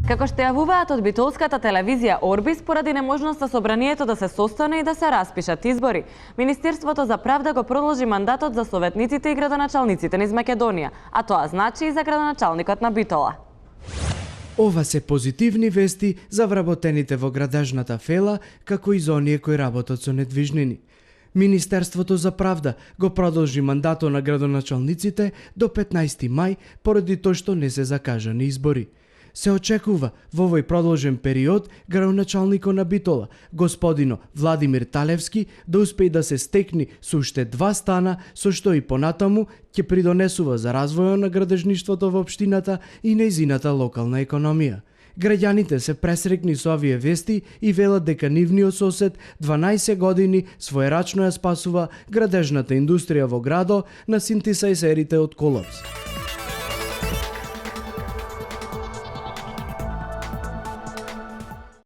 Како што јавуваат од битолската телевизија Орбис, поради неможноста собранието да се состане и да се распишат избори, Министерството за правда го продолжи мандатот за советниците и градоначалниците низ Македонија, а тоа значи и за градоначалникот на Битола. Ова се позитивни вести за вработените во градежната фела, како и за оние кои работат со недвижнини. Министерството за правда го продолжи мандатот на градоначалниците до 15 мај поради тоа што не се закажани избори. Се очекува во овој продолжен период градоначалникот на Битола, господино Владимир Талевски, да успее да се стекни со уште 2 стана, со што и понатаму ќе придонесува за развојот на градежништвото во општината и нејзината локална економија. Граѓаните се пресрекни со овие вести и велат дека нивниот сосед 12 години своерачно ја спасува градежната индустрија во градо на синтисајсерите од колапс.